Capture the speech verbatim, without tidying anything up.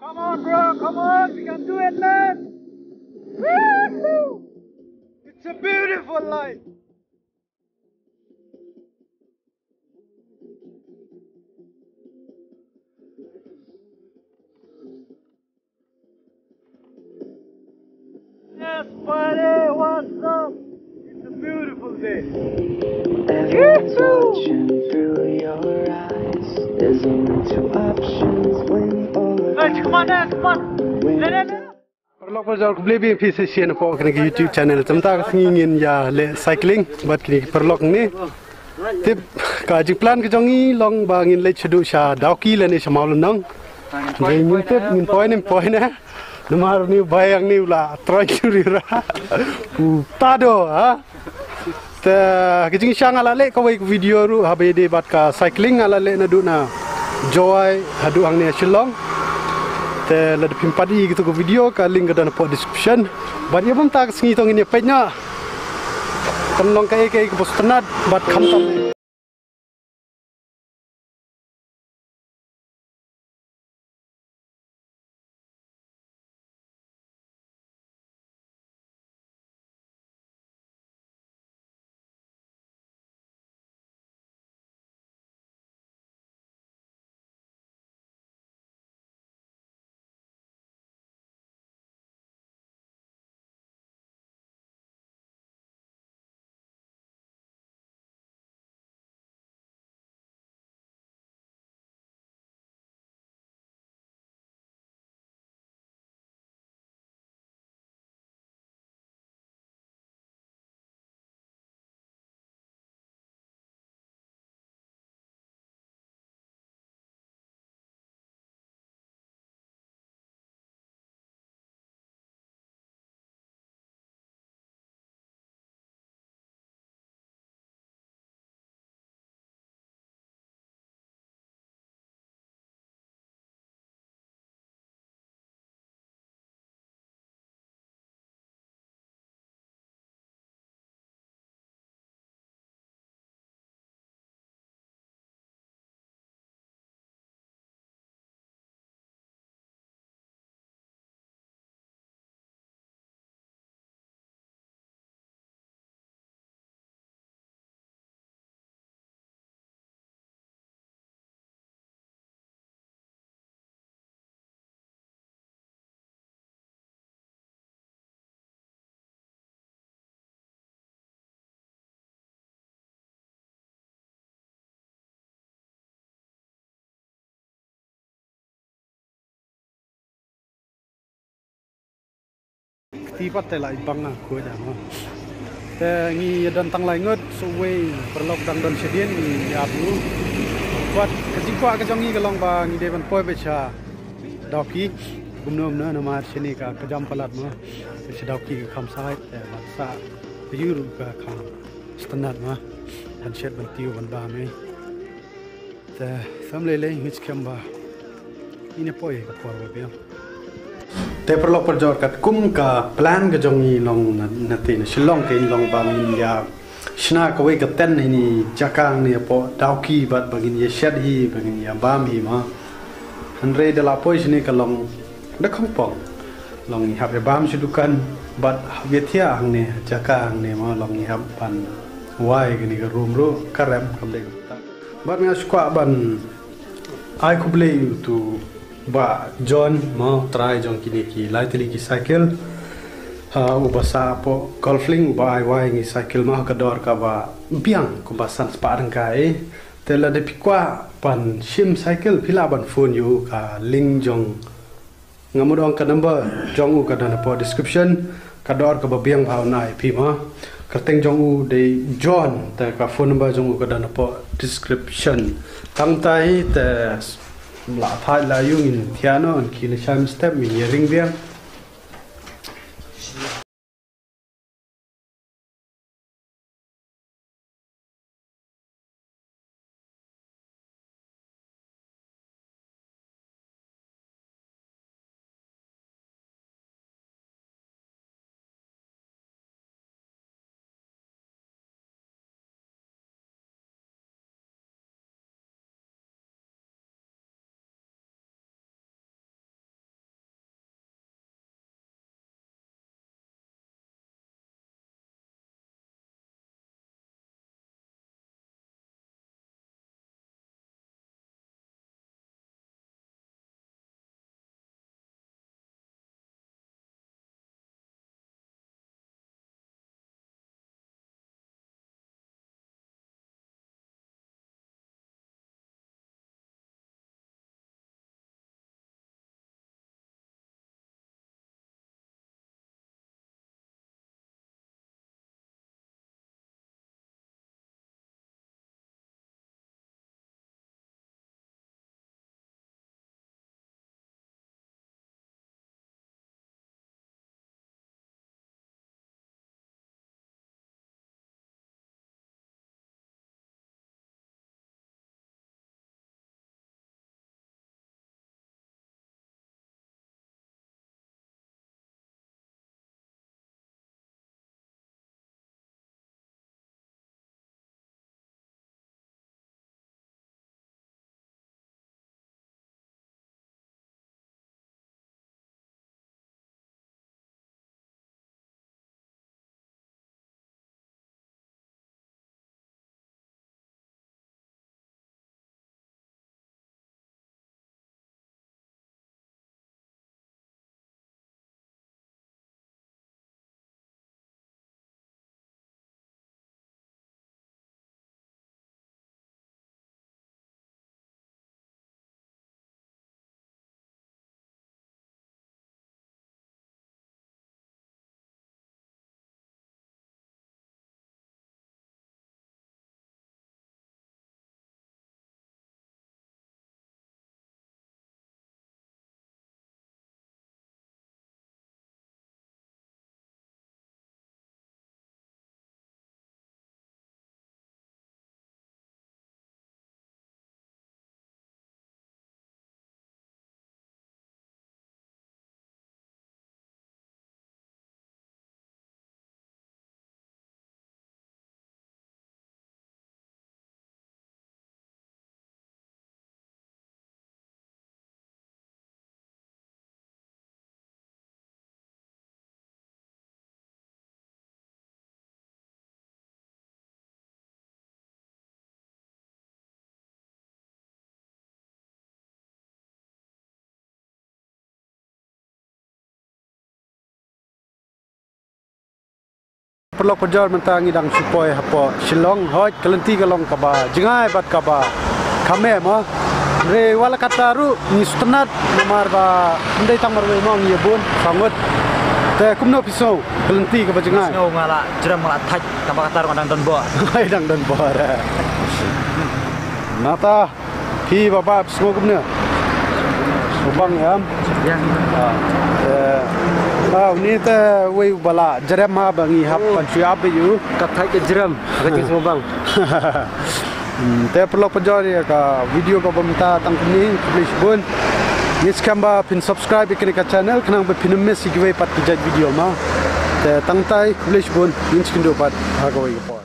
Come on, bro, come on, we can do it, man. Woohoo! It's a beautiful life. Yes, buddy, what's up? It's a beautiful day. Everyone's watching through your eyes. There's only two options when all the Hey, come on, come on. Let it out. Paralok parajor, khublei biang ïa phi sa shisien hapoh kane ka YouTube channel. Te mynta ka sngi ngin ïa leh cycling bad kine ki paralok hangne. Tip, ka jingplan ka jong ngi long ba ngin leit shaduh sha Dawki lane sha Mawlynnong. Ngin tip ngin poi ne em poi ne. Namar une u bai hangne u la troiñ riewra. U tado, ha? Te ka jingshisha nga la leh kawei ka video ruh haba ïadei bad ka cycling, nga la leh naduh na Jowai haduh hangne Shillong. Te lada phim pat ïohi ïa katu ka video, ka link ka don hapoh description. Bad ïa mynta ka sngi to ngin ïa peit noh. Kan long kaei kaei kaba sngewtynnat bad khamtam. Kti pat te la i bang na ko ja mo. Te ngi ïa don tang lai ngut, sa uwei paralok dang don shadien ngi ïa ap u. Wat ka jingkwah ka jong ngi ka long ba ngi dei ban poi beit sha Dawki. Kumno kumno namar shane ka, ka jam palat mo. Te sha Dawki ka kham sait te ban sa ïa u ruh ka kham sngewtynnat mo. Ban shet ban tiew ban bam eh. Te sam lei lei ngi skhem ba ngin ïa poi ka por ba biang. Te paralok parajor, katkum ka plan ka jong ngi long na, na te na Shillong ka long ba ngin ïa shna kawei ka tent hini jaka hangne hapoh Dawki bad ba ngin ïa shet hi ba ngin ïa bam hi ma. Hynrei da la poi shane ka long da khongpong. Long ngi hap ïa bam sha dukan bad hap ïa thiah hangne jaka hangne ma, long ngi hap ban wai kane ka room ruh ka rem kam dei. Bad nga shu kwah ban ai khublei ïa utu Bah John mo, trai jong kine ki lai tylli ki cycle. Ha, uba sah hapoh Golf Link, uba ai wai ngi cycle mo ha ka dor kaba biang kumba san spah tyngka. Te lada phi kwah ban shim cycle phi lah ban phone ïa u, ka link jong Nga mut ong ka number jong u ka don hapoh description, ka dor kaba biang bha un ai phi ma. Kyrteng jong u dei John, te ka phone number jong u ka don hapoh description. Tang tai te la thait la ïu ngin thiah noh, ngin khie lashai mynstep ngin ïa ring biang. Paralok parajor, mynta ngi dang shu poi hapoh Shillong, hooid ka lynti ka long kaba jngai bad kaba kham eh mo. Hynrei wat la katta ruh ngi sngewtynnat namar ba ym dei tang marwei mo, ngi ïa bun saw ngut. Te kumno phi sngew ka lynti kaba jngai? Sngew nga la jrem, nga la thait, tang ba katta ruh nga dang don bor. Ai, dang don bor. Nata Phi Bah Bah, phi sngew kumne? Sngewbang ïa em? Ïa. Ah, te, ah, une te uwei uba la jrem ha ba ngi hap ban shu ap ïa u. Ka thait ka jrem, ka jingsngewbang. Hmm, te paralok parajor, ïa ka video kaba mynta tang kumne, khublei shibun. Ngin skhem ba phin subscribe ïa kane ka channel khnang ba phin ym miss ïa kiwei pat ki jait video mo. Te tang tai, khublei shibun, ngin sa ïakynduh pat ha kawei ka por.